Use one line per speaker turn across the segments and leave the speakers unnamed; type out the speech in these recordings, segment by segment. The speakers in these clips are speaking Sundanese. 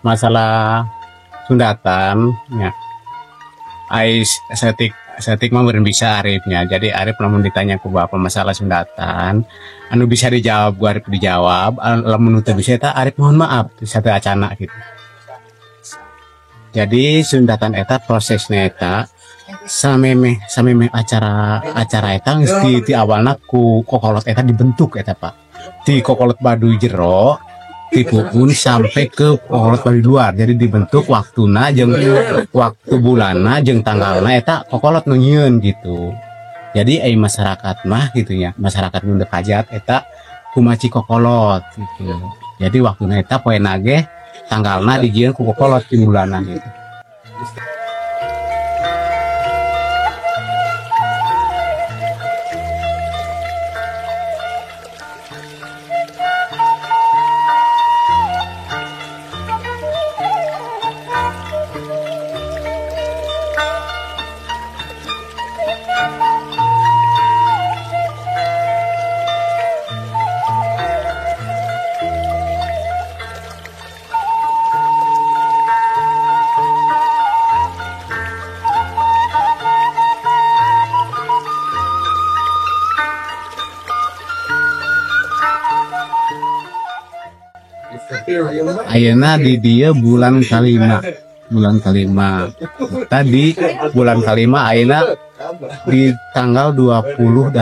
Masalah sundatan ya, ai saeutik saeutik mah meureun bisa Arifnya. Jadi Arif lamun ditanya ku bapak masalah sundatan anu bisa dijawab ku Arif dijawab, lamun teu bisa eta Arif mohon maaf satu acana gitu. Jadi sundatan eta prosesnya eta samemeh samemeh acara acara eta geus di awalna ku kokolot eta dibentuk eta, Pak, di kokolot Baduy jero dipukul sampai ke kokolot Baduy luar. Jadi dibentuk waktuna jeung waktu bulanna jeung tanggalna eta kokolot nu nyieun gitu. Jadi ai masyarakat mah gitu nya, masyarakat nu hajat eta kumaci kokolot gitu. Jadi waktuna eta poena ge tanggalna dijieun ku kokolot di bulanan gitu. Ayeuna di dieu bulan kalima, bulan kalima tadi, bulan kalima ayeuna di tanggal 28.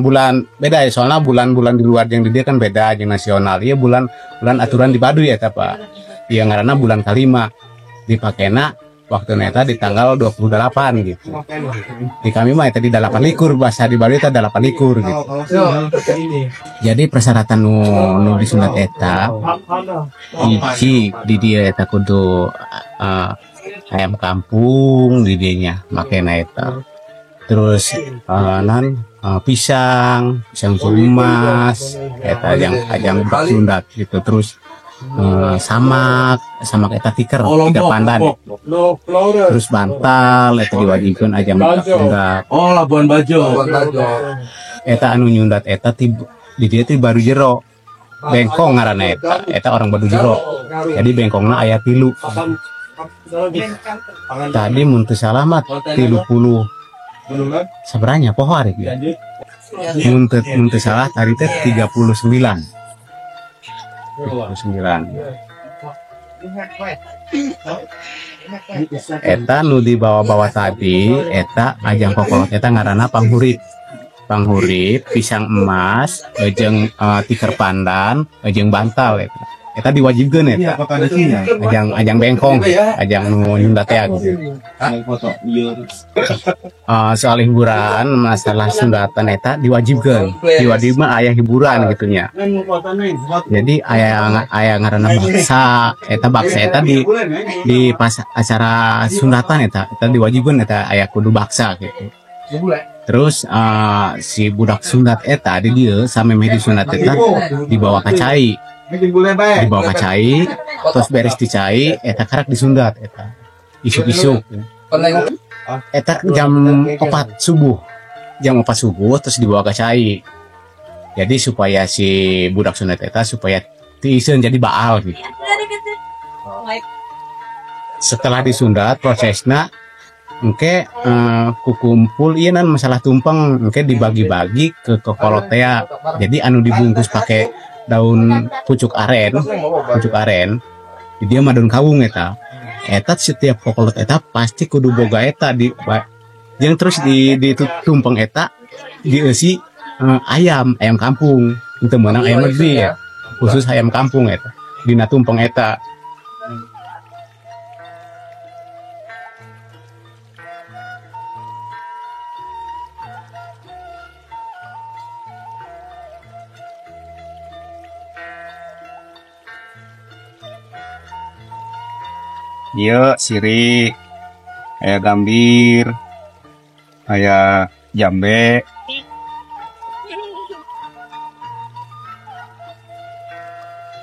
Bulan beda ya, soalnya bulan-bulan di luar yang di dieu kan beda jeung nasional. Iya, bulan bulan aturan di Baduy eta, Pak. Iya, ngaranna bulan kalima, dipakena waktu neta di tanggal 28 gitu. Di kami mah eta di 8 likur, bahasa di Baduy eta 8 likur gitu. Jadi persyaratan nu nu disunat eta hiji di dieu eta kudu ayam kampung di dieu nya makena eta. Terus nan pisang, pisang emas eta yang ayam sundat gitu. Terus Samak samak eta tiker tiker pandan, terus bantal eta diwajibkeun ajang sundat.
Oh, Labuan Bajo.
Eta anu nyundat eta ti di dieu ti Baduy Jero, bengkong ngaranna eta eta orang Baduy Jero. Jadi bengkongna aya 3 tadi, mun teu salah mah 30 sebenarnya poho ari ge. Mun teu salah tadi teh 39 39. Eta nu dibawa-bawa tadi eta ajang kokolot eta ngaranna panghurip, panghurip pisang emas jeung tiker pandan jeung bantal. Eta eta diwajibkeun eta ajang ajang bengkong, ajang nu nyundat teh gitu. Soal hiburan, masalah sundatan eta diwajibkeun, diwajib mah aya hiburan gitu nya. Jadi aya aya ngaranna baksa eta, baksa eta di pas acara sundatan eta eta diwajibkeun eta aya kudu baksa gitu. Terus si budak sundat eta di dieu samemeh disunat eta dibawa ka cai, dibawa ka cai, terus beres di cai eta karak disundat eta isuk-isuk eta jam 4 subuh, jam 4 subuh terus dibawa ke cai. Jadi supaya si budak sunat eta supaya tiiseun jadi baal gitu. Setelah disundat prosesna engke kukumpul iya nan masalah tumpeng engke dibagi-bagi ke kokolot tea. Jadi anu dibungkus pakai daun pucuk aren, pucuk aren di dia mah daun kawung eta eta setiap kokolot eta pasti kudu boga eta di yang terus di tumpeng eta dieusi ayam, ayam kampung itu menang ayam negeri ya, khusus ayam kampung eta dina tumpeng eta.
Iya, sirih, aya gambir, aya jambe.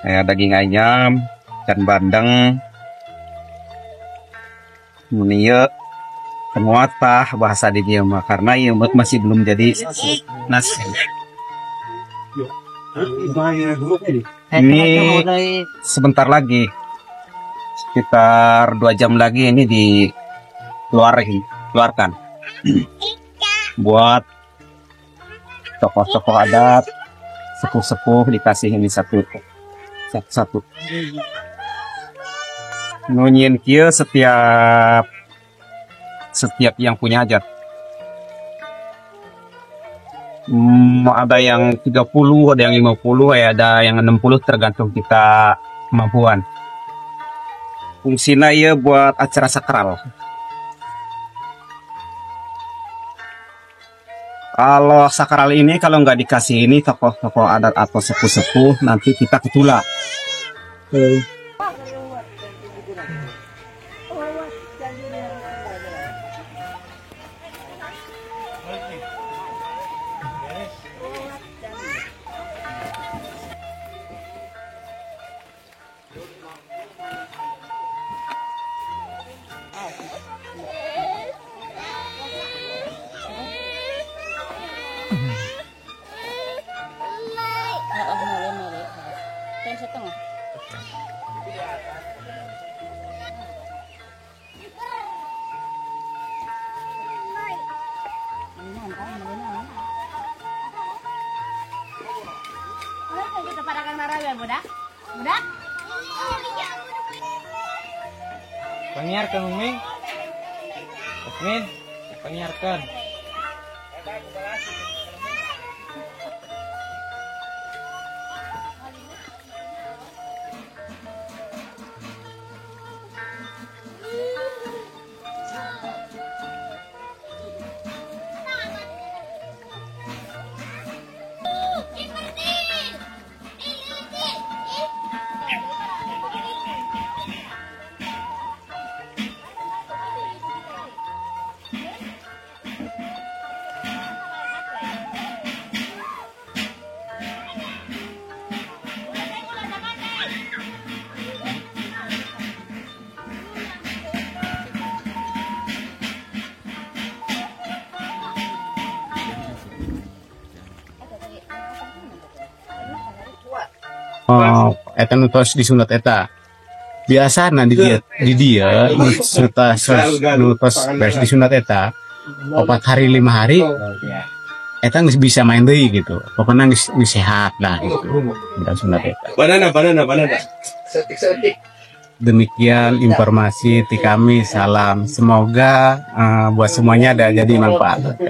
Aya daging ayam, ikan bandeng. Mun ieu penguatah bahasa di dieu mah karena ieu masih belum jadi nasi. Ini sebentar lagi, sekitar 2 jam lagi ini dikeluarin, keluarkan buat tokoh-tokoh adat, sepuh-sepuh dikasih ini satu satu satu. Nu nyieun kieu setiap setiap yang punya hajat. Ada yang 30, ada yang 50, ya ada yang 60, tergantung kita kemampuan. Fungsinya ya buat acara sakral. Kalau sakral ini kalau nggak dikasih ini tokoh-tokoh adat atau sepuh-sepuh, nanti kita ketula.
Heeh, mulai mulai. 1,5. Kita pada kang narawe budak. Budak.
Panyiarkeun, Umi. Min, panyiarkeun.
eta nu tos disunat eta. Biasana di dia nu tos nu tos beres disunat eta 4 hari 5 hari eta geus bisa main deui gitu. Pokoknya geus geus sehat lah gitu. Budak sunat eta.
Banana, banana, banana.
Demikian informasi ti kami. Salam. Semoga buat semuanya ada jadi manfaat.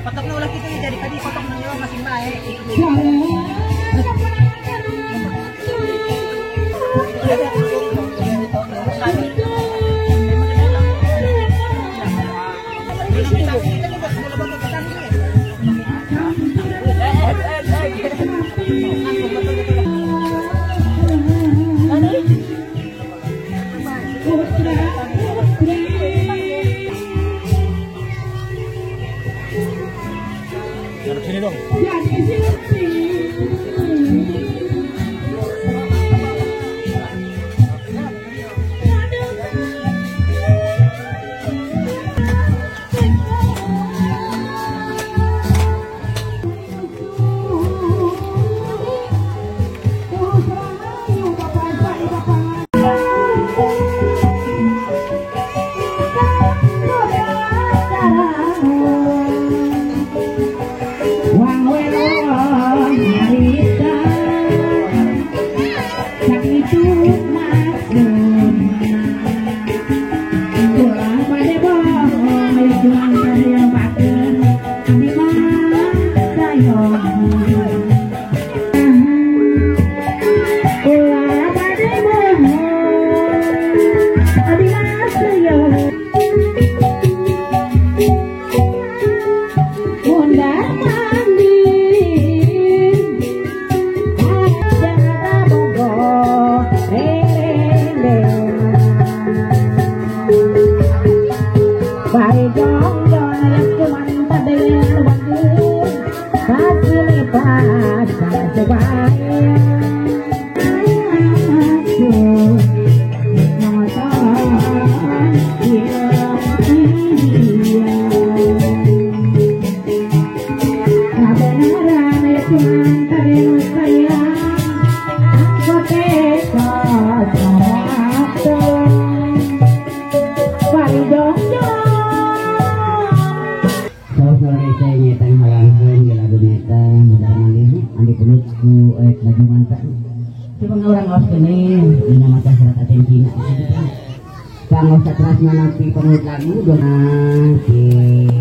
Patok na ulah kita jadi tadi patok na masing baik.
Sini dong.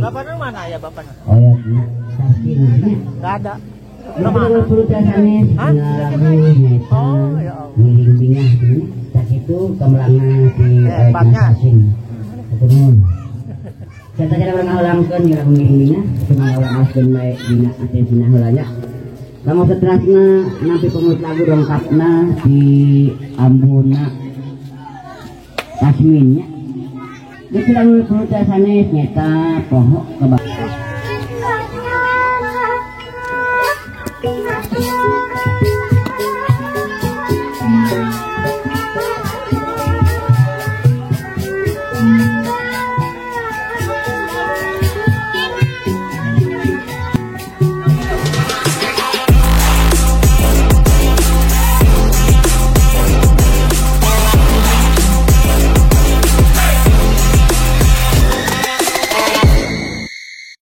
Bapaknya mana ya bapaknya?
Oh ya,
nggak ada.
Oh ya Allah. Itu kamu seterusnya nanti pengut lagu dongkapna di ambuna tasminnya. Itu lagu perlu sanes nyata pohok kebak.